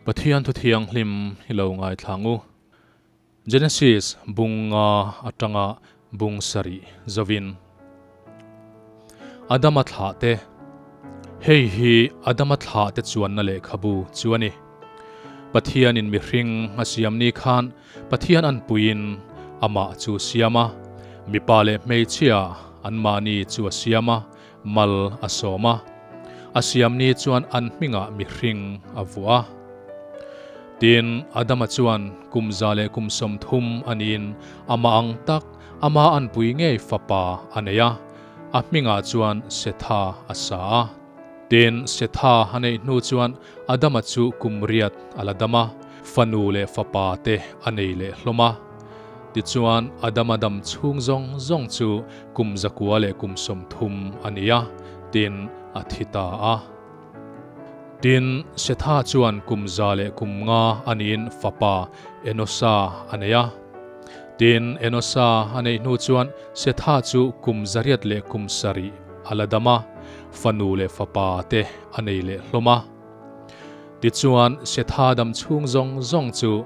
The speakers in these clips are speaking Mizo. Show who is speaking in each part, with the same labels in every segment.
Speaker 1: Pathian thu thianghlim hi lo ngaithlang u. Genesis bung nga atanga bung sarih zovin. Adama thlah te Hei hi Adama thlah te chuanna lehkhabu chu a ni. Pathianin mihring a siam ni khan Pathian anpuiin amah chu siam a, mipa leh hmeichhia anmahni chu a siam a, mal a sawm a. A siam ni chuan an hmingah mihring a vuah a. Tin, Adama chuan kum 130 a niin amah ang tak ama anpui ngei fapa a nei a, a hmingah chuan Setha a sa a. Tin, Setha a neih hnu chuan Adama chu kum riat a la dam a, fanu leh fapa te a nei leh hlawm a. Tichuan, Adama dam chhung zawng zawng chu kum 130 a ni a, tin, a thi ta a. Tin, Setha chuan kum 105 a niin fapa Enosa a nei a. Tin, Enosa a neih hnu chuan Setha chu kum 807 a la dam a, fanu leh fapa te a nei leh hlawm a. Tichuan, Setha dam chhung zawng zawng chu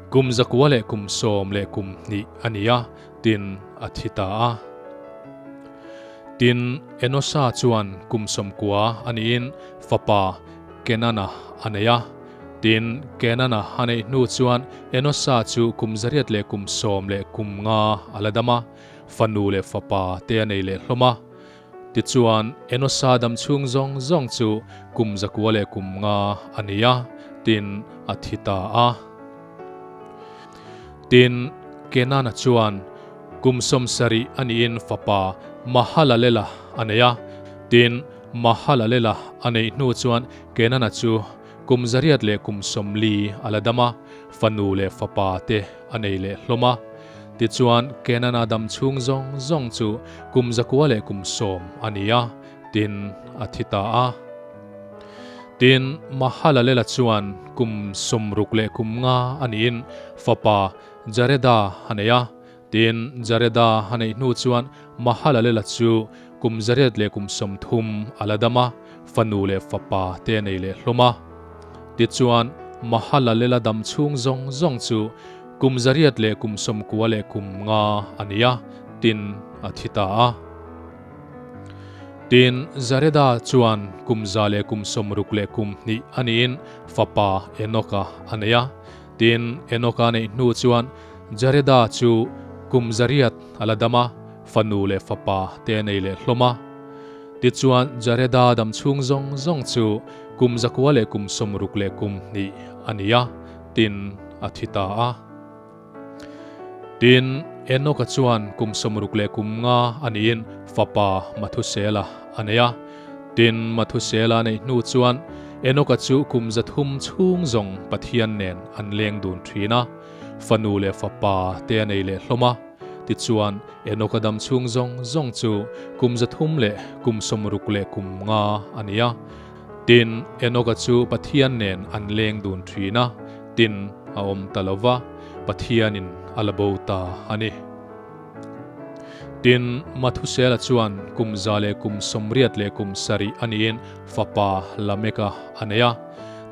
Speaker 1: kum 912 a ni a, tin, a thi ta a. Tin, Enosa chuan kum 90 a niin fapa Kenana a nei a. Tin, Kenana a neih hnu chuan Enosa chu kum 815 a la dam a, fanu leh fapa te a nei leh hlawm a. Tichuan, Enosa dam chhung zawng zawng chu kum 905 a ni a, tin, a thi ta a. Tin, Kenana chuan kum 70 a niin fapa Mahalalela a nei a. Tin, Mahalalela a neih hnu chuan Kenana chu kum 840 a la dam a, fanu leh fapa te a nei leh hlawm a. Tichuan, Kenana dam chhung zawng zawng chu kum 910 a ni a, tin, a thi ta a. Tin, Mahalalela chuan kum 65 a niin fapa Jareda a nei a. Tin, Jareda a neih hnu chuan Mahalalela chu kum 830 a la dam a, fanu leh fapa te a nei leh hlawm a. Tichuan, Mahalalela dam chhung zawng zawng chu kum 895 a ni a, tin, a thi ta a. Tin, Jareda chuan kum 162 a niin fapa Enoka a nei a. Tin, Enoka neih hnu chuan Jareda chu kum 800 a la dam a, fanu leh fapa te a nei leh hlawm a. Tichuan, Jareda dam chhung zawng zawng chu kum 962 a ni a, tin, a thi ta a. Tin, Enoka chuan kum 65 a niin fapa Mathusela a nei a. Tin, Mathusela neih hnu chuan Enoka chu kum 300 chhung zawng Pathian nen an leng dun thin a, fanu leh fapa te a nei leh hlawm a. Tichuan, Enoka dam chhung zawng zawng chu kum 365 a ni a. Tin, Enoka chu Pathian nen an leng dun thin a, tin, a awm ta lo va, Pathianin a la bo ta a ni. Tin, Mathusela chuan kum 187 a niin fapa Lameka a nei a.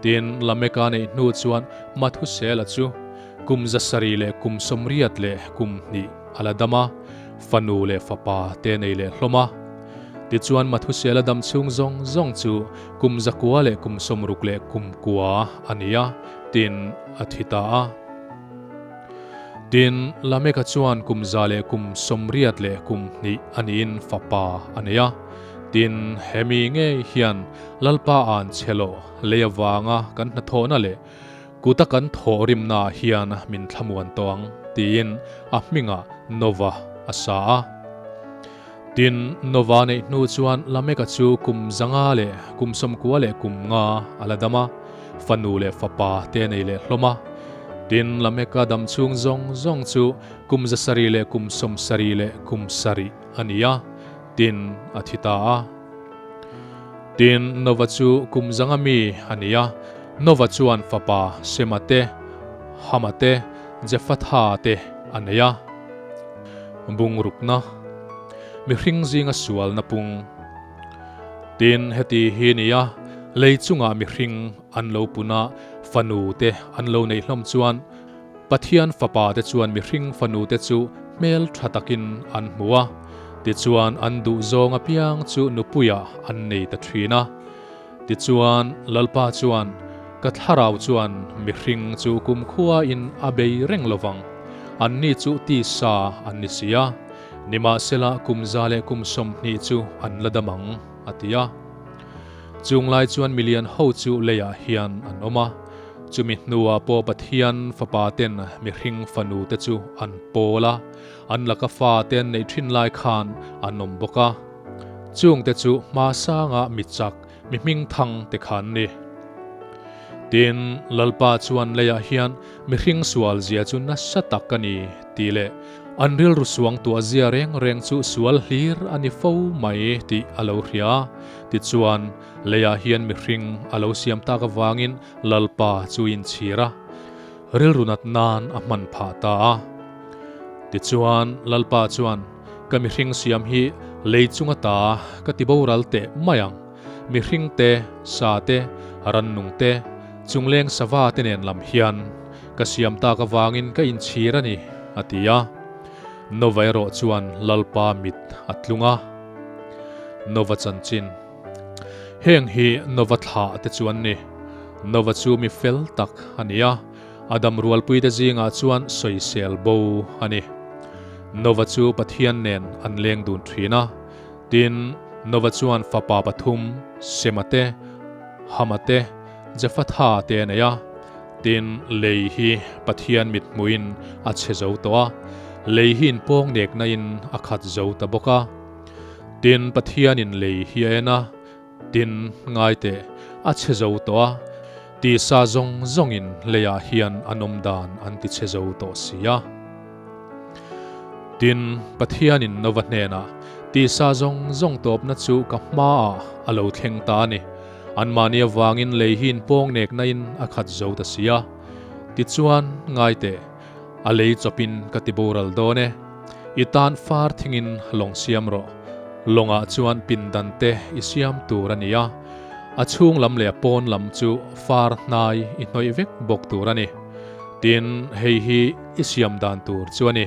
Speaker 1: Tin, Lameka neih hnu chuan Mathusela chu kum 782 a la dam a, fanu leh fapa te a nei leh hlawm a. Tichuan Mathusela dam chhung zawng zawng chu kum 969 a ni a, tin, a thi ta a. Tin, Lameka chuan kum 182 a niin fapa a nei a. Tin, hemi ngei hian Lalpa an chhe loh lei avanga kan hnathawhna leh kuta kan thawhrimnaah hian min thlamuan tawh ang, tiin a hmingah Nova a sa a. Tin, Nova neih hnu chuan Lameka chu kum 595 a la dam a, fanu leh fapa te a nei leh hlawm a. Tin, Lameka dam chhung zawng zawng chu kum 777 a ni a, tin, a thi ta a. Tin, Nova chu kum 100 mi a ni a, Nova chuan fapa Sema te, Hama te, Jefatha te a nei a. Bungrukna, Mihring zinga sualna pung. Tin, heti hi nia, lei chungah mihring an lo pun a, Fanu te an lo neih hlawm chuan Pathian fapa te chuan mihring fanu te chu hmel tha takin an hmu a, tichuan an duh zawng apiang chu nupuiah an nei ta thin a. Tichuan Lalpa chuan, Ka thlarau chuan mihring chu kumkhuain a bei reng lovang, anni chu tisa an ni si a, nimahsela kum za leh kum 20 chu an la dam ang, a ti a. Chung lai chuan milian ho chu leiah hian an awm a, chumi hnuah pawh Pathian fapa ten mihring fanu te chu an pawl a, an laka fa te an neih thin lai khan an awm bawk a. Chung te chu hma sanga mi chak, mi hming thang te kha an ni. Tin, Lalpa chuan leiah hian mihring sual zia chu nasa tak a ni tih leh an rilru suang tuah zia reng reng chu sual hlir a ni fo mai tih a lo hria. Tichuan, leiah hian mihring a lo siam tak avangin Lalpa chu inchhir a, rilru nat nan a hman phah ta a. Tichuan, Lalpa chuan, Ka mihring siam hi lei chunga ta ka ti boral teh mai ang. Mihring te, sa te, rannung te, chungleng sava te nen lam hian ka siam tak avangin ka inchhir a ni, a ti a. Nova erawh chuan Lalpa mit a tlung a. Nova chanchin. Heng hi Nova thlah te chu an ni. Nova chu mi fel tak a ni a, a dam rualpuite zingah chuan sawisel bo a ni. Nova chu Pathian nen an leng dun thin a. Tin, Nova chuan fapa pathum, Sema te, Hama te, Jefatha te a nei a. Tin, lei hi Pathian mithmuhin a chhe zo tawh a, lei hi inpawng neknain a khat zo ta bawk a. Tin, Pathianin lei hi a en a, tin, ngai teh, a chhe zo tawh a, tisa zawng zawngin leiah hian an awm dan an ti chhe zo tawh si a. Tin, Pathianin Nova hnenah, Tisa zawng zawng tawpna chu ka hmaah a lo thleng ta a ni. Anmahni avangin lei hi inpawng neknain a khat zo ta si a. Tichuan, ngai teh, a lei chawpin ka ti boral dawn e. I tan far thingin lawng siam rawh. Lawngah chuan pindan te i siam tur a ni a, a chhung lam leh a pawn lam chu far hnai i hnawih vek bawk tur a ni. Tin, hei hi i siam dan tur chu a ni.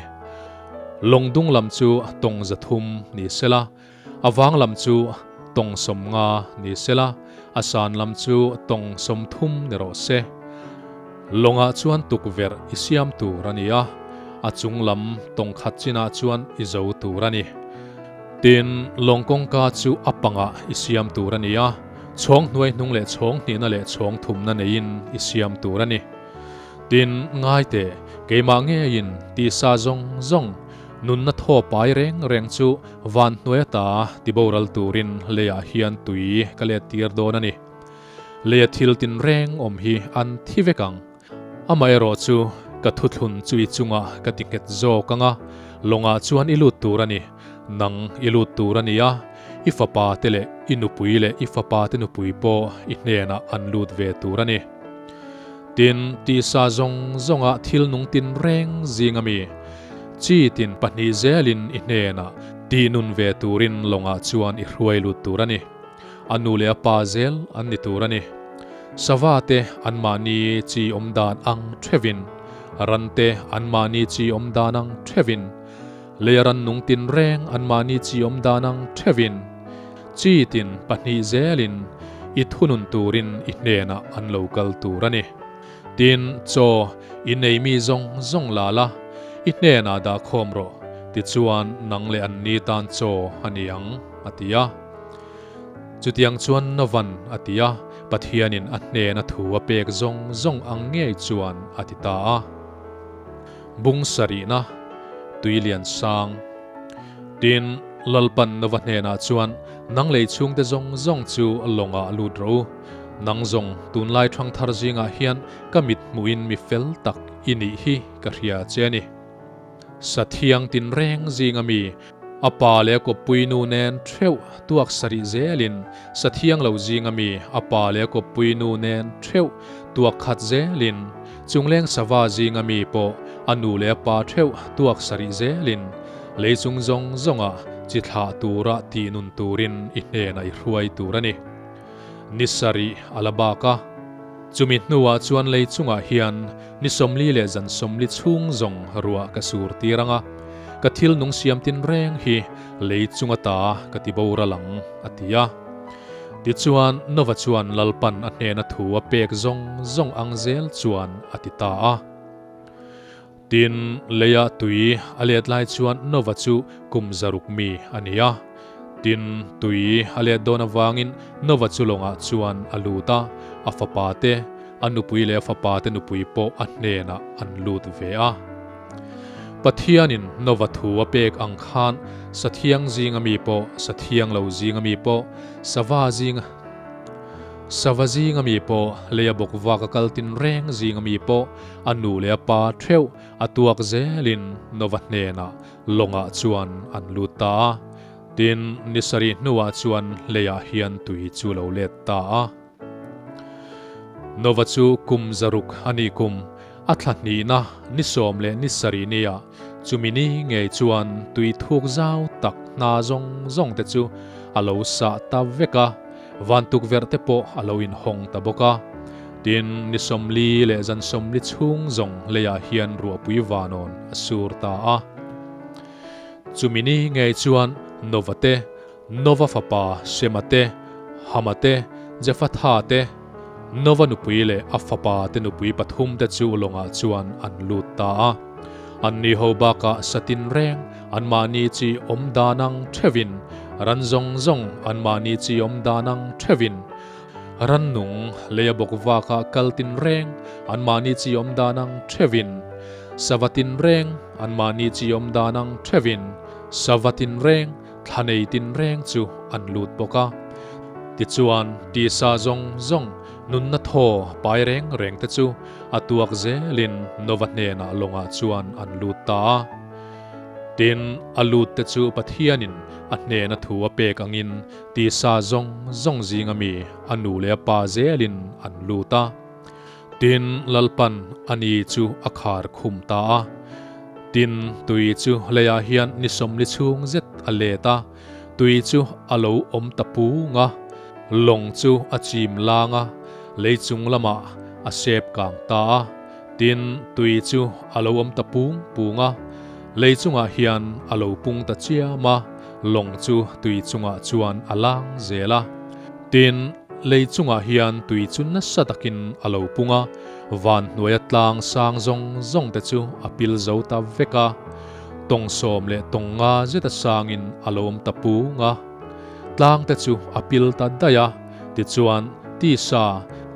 Speaker 1: Lawng dung lam chu tawng 300 ni sela, A vang lam chu tawng 50 ni sela, a san lam chu tawng 30 ni rawh se. Lawngah chuan tukverh i siam tur a ni a, a chung lam tawng khat chinah chuan i zo tur a ni. Tin, lawng kawngka chu a pangah i siam tur a ni a, chhawng hnuai hnung leh chhawng hnihna leh chhawng thumna neiin i siam tur a ni. Tin, ngai teh, keimah ngeiin tisa zawng zawng, nunna thaw pai reng reng chu Van hnuai ata ti boral turin leiah hian tui ka let tir dawn a ni. Leia thil tinreng awm hi an thi vek ang. Amaherawh chu ka thuthlun chu i chungah ka ti nghet zawk ang a, lawngah chuan i lut tur a ni. Nang i lut tur a ni a, i fapa te leh i nupui leh i fapa te nupui pawh i hnenah an lut ve tur a ni. Tin, tisa zawng zawnga thil nung tinreng zing ami, chi tin pahnih zelin i hnenah tih nun ve turin lawngah chuan i hruai lut tur a ni. A nu leh a pa zel an ni tur a ni. Sava te anmahni chi awm dan ang theuhin, ran te anmahni chi awm dan ang theuhin, leia ran nung tinreng anmahni chi awm dan ang theuhin, Chi tin pahnih zelin i thunun turin i hnenah an lo kal tur a ni. Tin, chaw i nei mi zawng zawng la la, i hnenah dah khawm rawh, tichuan nang leh anni tan chaw a ni ang, a ti a. Chutiang chuan Novan a ti a, Pathianin a hnena thu a pek zawng zawng ang ngei chuan a ti ta a. Bung sarihna, Tuilian sang. Tin, Lalpan Nova hnenah chuan, Nang lei chhungte zawng zawng chu lawngah lut rawh u. Nang zawng tunlai thangthar zingah hian ka mit hmuhin mi fel tak i nih hi ka hria che a ni. Sathiang tinreng zinga mi, a pa leh a kawppui nu nen theuh tuak sarih zelin, sathiang lo zinga mi, a pa leh a kawppui nu nen theuh tuak khat zelin, chungleng sava zinga mi pawh a nu leh a pa theuh tuak sarih zelin, Lei chung zawng zawnga chi thlah tura tih nun turin i hnenah i hruai tur a ni. Ni sarih a la bak a. Chumi hnuah chuan lei chungah hian ni 40 leh zan 40 chhung zawng ruah ka sur tir ang a, ka thil nung siam tin reng hi lei chung ata ka ti boral ang, a ti a. Tichuan, Nova chuan Lalpan a hnena thu a pek zawng zawng ang zel chuan a ti ta a. Tin, leiah tui a let lai chuan Nova chu kum 600 mi a ni a. Tin, tui a let dawn avangin Nova chu lawngah chuan a lut a, a fapa te, a nupui leh a fapa te nupui pawh a hnenah an lut ve a. Pathianin Nova thu a pek ang khan sathiang zinga mi pawh, sathiang lo zinga mi pawh, sava zinga sava zinga mi pawh, leia bawk vak a kal tinreng zinga mi pawh, A nu leh a pa theuh a tuak zelin Nova hnenah lawngah chuan an lut ta a. Tin, ni sarih hnuah chuan leiah hian tui chu lo let ta a. Nova chu kum 600 a nih kum, a thla hnihna ni 17 nia chumi ni ngei chuan tui thuk zau tak hna zawng zawng te chu a lo sah ta vek a. Van tukverh te pawh a lo inhawng ta bawk a. Tin, ni 40 leh zan 40 chhung zawng leiah hian ruahpui vanawn a sur ta a. Chumi ni ngei chuan Nova te, Nova fapa Shema te, Hama te, Jefatha te, Nova nupui leh a fapa te nupui pathum te chu lawngah chuan an lut ta a. Anni ho bakah sa tinreng anmahni chi awm dan ang theuhin, ran zawng zawng anmahni chi awm dan ang theuhin, rannung leia bawk vakah kal tinreng anmahni chi awm dan ang theuhin, sava tinreng anmahni chi awm dan ang theuhin, sava tinreng thla nei tinreng chu an lut bawk a. Tichuan, tisa zawng zawng nunna thaw pai reng reng te chu A tuak zelin Nova hnenah lawngah chuan an lut ta a. Tin, a lut te chu Pathianin a hnena thu a pek angin tisa zawng zawng zinga mi a nu leh a pa zelin an lut a. Tin, Lalpan a ni chu a khar khum ta a. Tin, tui chu leiah hian ni 40 chhung zet a let a, tui chu a lo awm ta pung a, lawng chu a chim lang a, lei chung lamah a sep kang ta a, tin, tui chu a lo awm ta pung pung a, lei chungah hian a lo pung ta chiam a, lawng chu tui chungah chuan a lang zel a. Tin, lei chungah hian tui chu nasa takin a lo pung a, van hnuaia tlang sang zawng zawng te chu a pil zo ta vek a. Tawng sawm leh tawng nga zeta sangin a lo awm ta pung a. Tlang te chu a pil ta daih a, tichuan tisa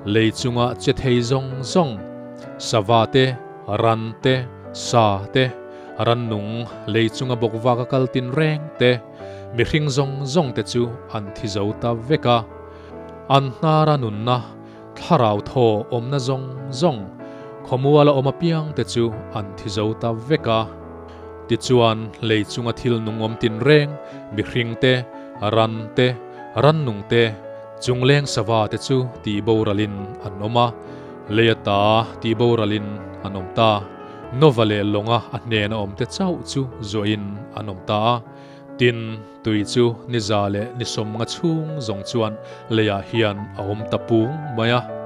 Speaker 1: lei chunga che thei zawng zawng, sava te, ran te, sa te, rannung lei chunga bawk vak a kal tin reng te, mihring zawng zawng te chu an thi zo ta vek a. An hnara nunna Thlarau thaw awmna zawng zawng, khawmuala awm apiang te chu an thi zo ta vek a. Tichuan, lei chunga thil nung awm tinreng, mihring te, ran te, rannung te, chungleng sava te chu tihboralin an awm a, lei ata tihboralin an awm ta. Nova leh lawnga a hnena awm te chauh chu zuahin an awm ta a. Tin, tui chu ni 170 chhung zawng chuan leiah hian a awm ta pung mai a.